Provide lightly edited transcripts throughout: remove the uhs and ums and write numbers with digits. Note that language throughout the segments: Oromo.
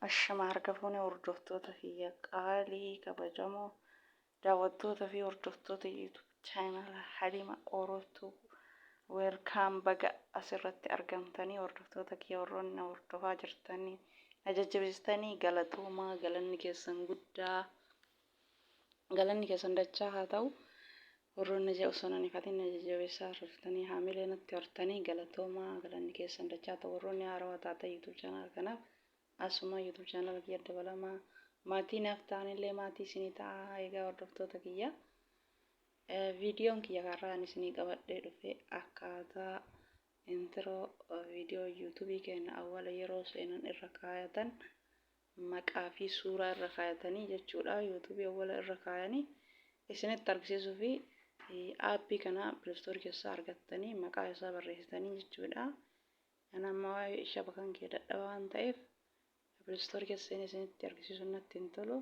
Ashama harka fuune hordoftoota kiyya qaalii kabajamoo daawwattoota fi hordoftoota YouTube channel Halima Orootuu welcome, baga asirratti argamtanii. Hordoftoota kiyya, warroonni na hordofaa jirtanii, na jajjabeessitanii, galatoomaa, galanni keessan guddaa, galanni keessan dachaa haa ta'u. Warroonni ija osoo nan ifatin na jajjabeessaa turtanii, haamilee natti hortanii, galatoomaa, galanni keessan dachaa ta'u. Warroonni haarawaa taatan YouTube channel kanaaf asuma YouTube channel kiyya dabalamaa, maatii naaf ta'anillee maatii isinii ta'a. Egaa hordoftoota kiyya, viidiyoon kiyya karraa ani isinii qabadhee dhufe akkaataa intro viidiyoo YouTube keenya awwala yeroo seenan irra kaayatan, maqaa fi suuraa irra kaayatanii jechuudha. YouTube awwala irra kaayanii isinitti argisiisuu fi aappii kana Play Store keessaa argattanii maqaa isaa barreessitanii jechuudha. Kan amma waa'ee shabakan kee dadhabaa waan ta'eef Play Store keessa seenee isinitti argisiisuun natti hin tolu.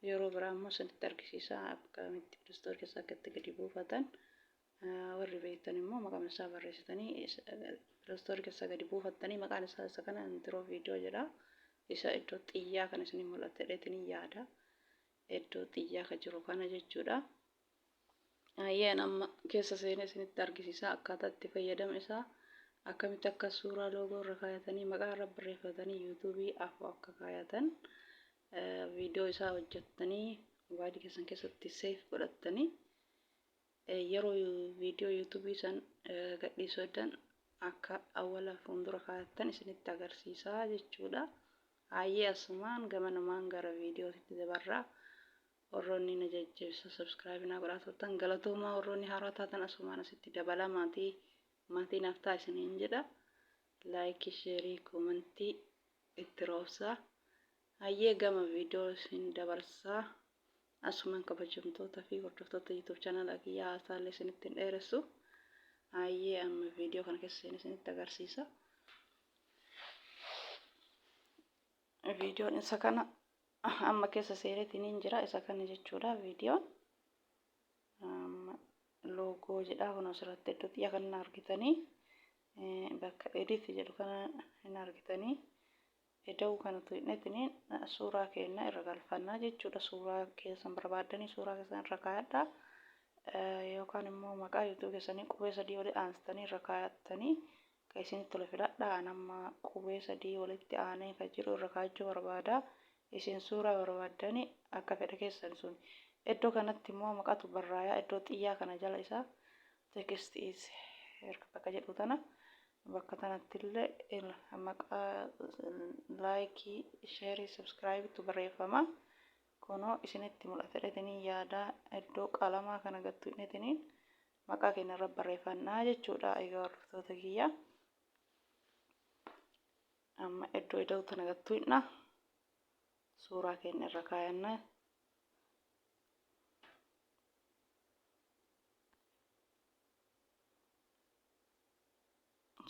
Yeroo biraa immoo isinitti argisiisa akkamitti Play Store keessa akka itti gadi buufatan. Warri beektan immoo maqaan isaa barreessitanii Play Store keessa gadi buufattanii, maqaan isaa isa kana, intro video jedha. Isa iddoo xiyyaa kan isinii mul'ate jedheetiin yaada. Iddoo xiyyaa kan jiru kana jechuudha. Ayyeen amma keessa seenee isinitti argisiisa akkaataa itti fayyadama isaa, akkamitti akka suuraa loogoo irra kaayatanii, maqaa irra barreeffatanii, yuutuubii afoo akka kaayatan, viidiyoo isaa hojjettanii mobaayilii keessan keessatti save godhattanii, yeroo viidiyoo yuutuubii san gadhiisuu heddan akka awwala fuuldura kaayattan isinitti agarsiisaa jechuudha. Hayyee, asumaan gamanumaan gara viidiyootitti dabarraa. Warroonni na jajjabeessa subscribe naa godhaa turtan galatoomaa. Warroonni haaraa taatan asumaan asitti dabalamaatii maatii naaf ta'a isiniin jedha. Like, share, comment itti roobsaa. Hayyee, gama viidiyoo isin dabarsaa. Asumaan kabajamtoota fi hordoftoota YouTube channel kiyyaa, haasaallee isinitti hin dheeressu. Hayyee, amma viidiyoo kana keessa seenee isinitti agarsiisa. Viidiyoon isa kana, amma keessa seeneetiin jira, isa kana jechuudha. Viidiyoon loogoo jedha. Kun asirratti iddoo xiyya kana argitanii, bakka edit jedhu kana hin argitanii. Ida'uu kana tuqneetiin suuraa keenya irra galfannaa jechuudha. Suuraa keessan barbaaddanii suuraa keessan irra kaayadhaa, yookaan immoo maqaa YouTube keessanii qubee sadii walitti aansitanii irra kaayattanii kan isinitti tole filadhaa. An amma qubee sadii walitti aanee kan jiru irra kaayachuu barbaada. Isin suuraa barbaaddanii akka fedha keessan sun. Iddoo kanatti immoo maqaatu barraayaa iddoo xiyyaa kana jala isaa, text is bakka jedhu tana, bakka tanatti illee maqaa like, share, subscribe tu barreeffama. Kunoo isinitti mul'ata jedhetanii yaada. Iddoo qalamaa kana gattu hidhetiniin maqaa keenya irra barreeffannaa jechuudha. Egaa hordoftoota kiyya, amma iddoo ida'u tana gattu hidhna, suuraa keenya irra kaayanna.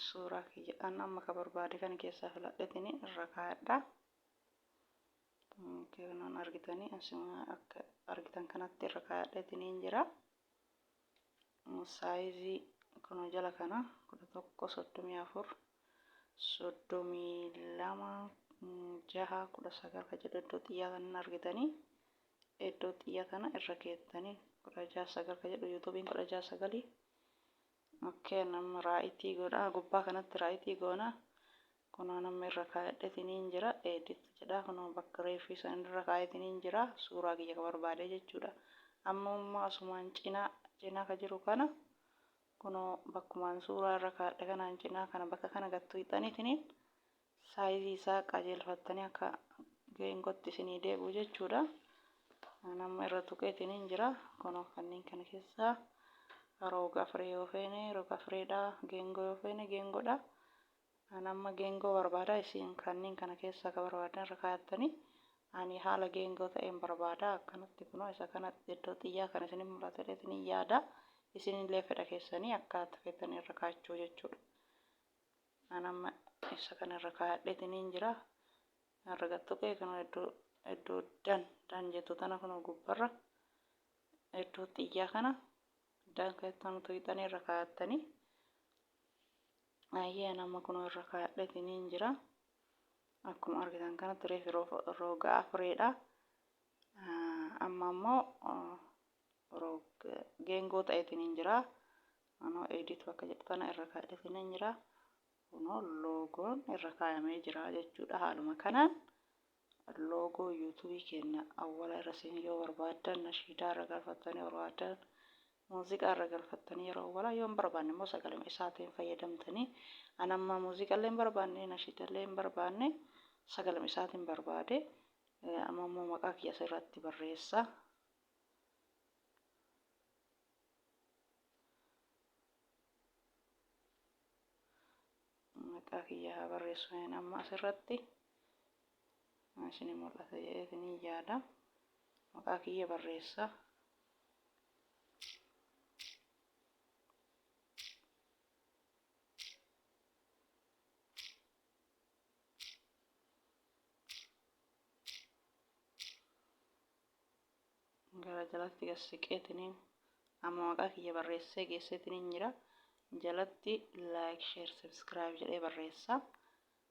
Suuraa kiyya an amma ka barbaade kana keessaa filadhetini irra kaayadha. Kanaan argitanii, asuma akka argitan kanatti irra kaayadhetiniin jira. Saayizii kunoo jala kana 11 34 32 6 19 ka jedhu iddoo xiyyaa kana argitanii, iddoo xiyya kana irra keettanii 16 9 ka jedhu, yuutuubiin 16 9. Okay, nama right godha, gubbaa kanatti right goona. Kunoo namni irra kaayadhetiniin jira, edit jedha. Kunoo bakka reeffii san irra kaayetiniin jira suuraa kiyya ka barbaade jechuudha. Amma immoo asumaan cinaa cinaa ka jiru kana, kunoo bakkumaan suuraa irra kaadhe kanaan cinaa kana, bakka kana gattu hixaniitiniin saayizii isaa qajeelfattanii akka geengootti isinii deebi'u jechuudha. Nama irra tuqeetiniin jira. Kunoo kanneen kana keessaa roga afree yoo feene roga afreedha, geengoo yoo feene geengoodha. An amma geengoo barbaada. Isin kanneen kana keessaa ka barbaadan irra kaa'attanii, ani haala geengoo ta'een barbaada. Akkanatti kunoo isa kana iddoo xiyyaa kana isin mul'ata jedheetiin yaada. Isinillee fedha keessanii akka feetan irra kaa'achuu jechuudha. An amma isa kana irra kaa'adheetiniin jira. Irra gattuqee kunoo iddoo done done jettu tana kunoo gubbarra Iddoo xiyyaa kana done ka jettu tana tuqxanii irra kaa'attanii. Ayyee, nama kunoo irra kaa'adheetiniin jira. Akkuma argitan kanatti reefi roga afureedha. Amma immoo geengoo ta'eetiniin jira. Anoo edit bakka jedhu tana irra kaa'adheetiniin jira. Kunoo loogoon irra kaayamee jira jechuudha. Haaluma kanaan loogoo YouTubeii keenya awwala irra isin yoo barbaaddan, nashiidaa irra galfattanii barbaaddan, muuziqaa irra galfattanii yeroo awwalaa yoo hin barbaanne immoo sagalee isaatiin fayyadamtanii. An amma muuziqaallee hin barbaanne, nashiidallee hin barbaanne, sagalee isaatiin barbaade. Amma immoo maqaa kiyya asirratti barreessa. Maqaa kiyya haa barreessu amma asirratti. Isin mul'ata jedheetinii yaada. Maqaa kiyya barreessa. Gara jalatti gad siqeetiniin amma maqaa kiyya barreessee geesseetiniin jira. Jalatti like, share, subscribe jedhee barreessa.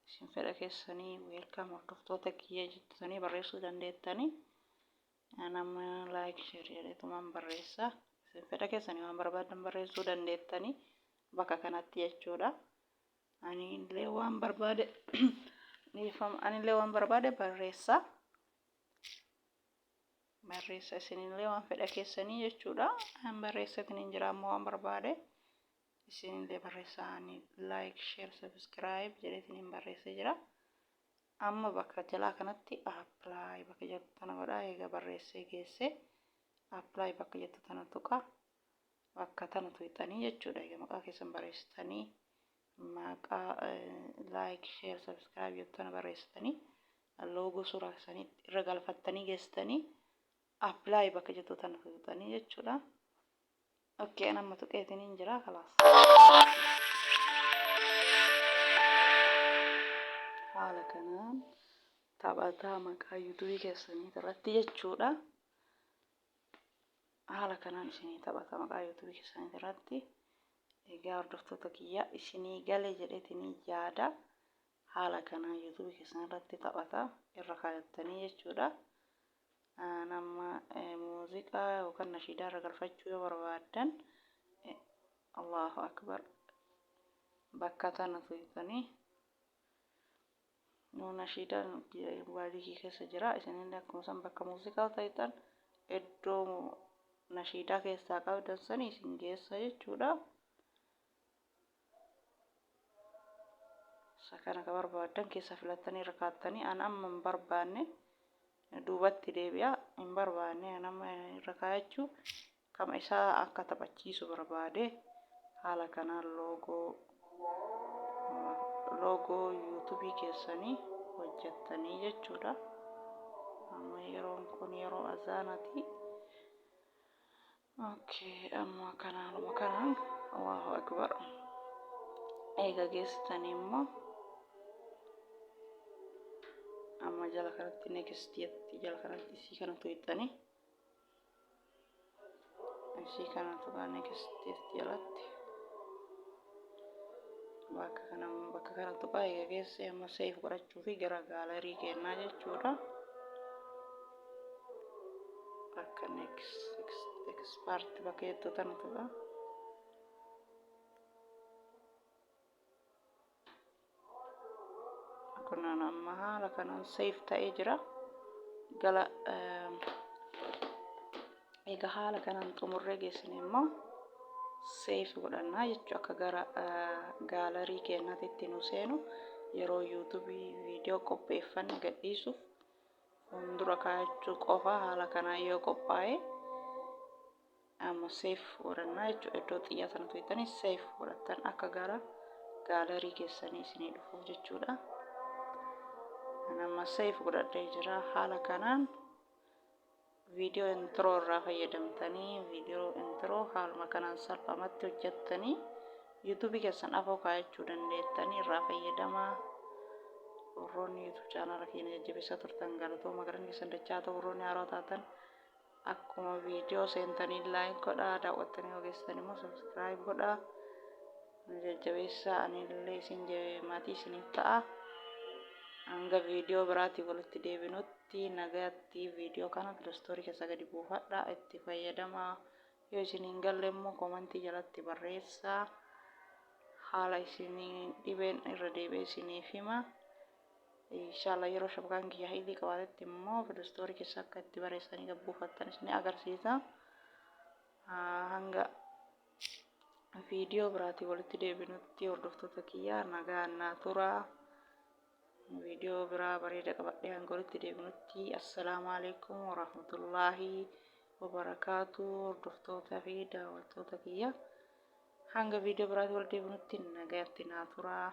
Isin fedha keessanii welcome hordoftoota kiyya jettanii barreessuu dandeettanii. Nama like, share jedheetumaan barreessa. Isin fedha keessanii waan barbaadan barreessuu dandeettanii bakka kanatti jechuudha. Ani illee waan barbaade, anillee waan barbaade barreessa. Barreessa isinillee waan fedha keessanii jechuudha. An barreessatiin hin jira ammoo waan barbaade. Isinillee barreessaa. Ani like, share, subscribe jedheetiin hin barreessee jira. Amma bakka jalaa kanatti apply bakka jettu tana godha. Eega barreessee geesse apply bakka jettu tana tuqa. Bakka tana tuqxanii jechuudha. Eega maqaa keessan barreessitanii, maqaa like, share, subscribe jettu tana barreessitanii, loogoo suuraa keessanii irra galfattanii geessitanii, apply bakka jettu tana tuqxanii jechuudha. Okay, amma tuqeetiin hin jira, kalaas. Haala kanaan taphataa maqaa YouTubeii keessanii irratti jechuudha. Haala kanaan isinii taphata maqaa YouTubeii keessanii irratti. Egaa hordoftoota kiyya, isinii gale jedheetinii yaada. Haala kanaan YouTubeii keessan irratti taphata irra kaayattanii jechuudha. Nama muuziqaa yookaan nashiidaa irra galfachuu yoo barbaaddan, Allahu akbar, bakka tana tuqxanii nu nashiidaan mobaayilii keessa jira. Isinillee akkuma san bakka muuziqaa ta'an iddoo nashiidaa keessaa qabdan sanii isin geessa jechuudha. Isa kana ka barbaaddan keessa filattanii irra kaattanii. An amma hin barbaanne, duubatti deebi'a. Hin barbaanne an amma irra kaayachuu, kama isaa akka taphachiisu barbaade. Haala kanaan loogoo YouTubeii keessanii hojjettanii jechuudha. Amma yeroon kun yeroo azaanati. Okay, amma kanaanuma kanaan, Allahu akbar. Eega geessitanii immoo amma jala kanatti next jetti. Jala kanatti isii kana tuqxanii, isii kana tuqaa, next jetti jalatti. Bakka kana tuqaa. Eega geesse amma save godhachuu fi gara gallery kennaa jechuudha. Bakka next, export bakka jettu tana tuqaa. Kunaan amma haala kanaan save ta'ee jira. Gala egaa haala kanaan xumurree geessine immoo save godhannaa jechuu, akka gara gallery keenyaatti nu seenu, yeroo YouTubeii viidiyoo qopheeffanne gadhiisuuf fuuldura kaayachuu qofa. Haala kanaan yoo qophaa'e amma save godhannaa jechuudha. Iddoo xiyyaa sana tuqxanii save godhattan, akka gara gallery keessanii isinii dhufuuf jechuudha. Amma save godhadhee jira. Haala kanaan viidiyoo intro irraa fayyadamtanii, viidiyoo intro haaluma kanaan salphamatti hojjettanii YouTubeii keessan afoo kaayachuu dandeettanii. Irraa fayyadamaa. Warroonni YouTube channela keenya jajjabeessaa turtan, galatooma, galanni keessan dachaa ta'u. Warroonni haaraa taatan Akkuma viidiyoo seentanii like godhaa, daawwattanii yoo geessan immoo subscribe godhaa. Nu jajjabeessaa, anillee isin maatii isiniif ta'a. Hanga viidiyoo biraatiin walitti deebinutti nagaatti. Viidiyoo kana Play Store keessa gadi buufadhaa, itti fayyadamaa. Yoo isin hin galle immoo koomantii jalatti barreessaa. Haala isinii dhibeen irra deebi'ee isiniif hima. Inshallah yeroo shabkaan kiyya haylii qabaatetti immoo Play Store keessa akka itti barreessanii gad buufattan isin agarsiisa. Hanga viidiyoo biraatiin walitti deebinutti, hordoftoota kiyyaa, nagaa naa turaa. Viidiyoo biraa bareeda qabadhee hanga walitti deebinutti, assalaamu alaikum warahmatullaahi wabarakaatu. Hordoftoota fi daawwattoota kiyya, hanga viidiyoo biraatiin walitti deebinutti nagaatti naa turaa.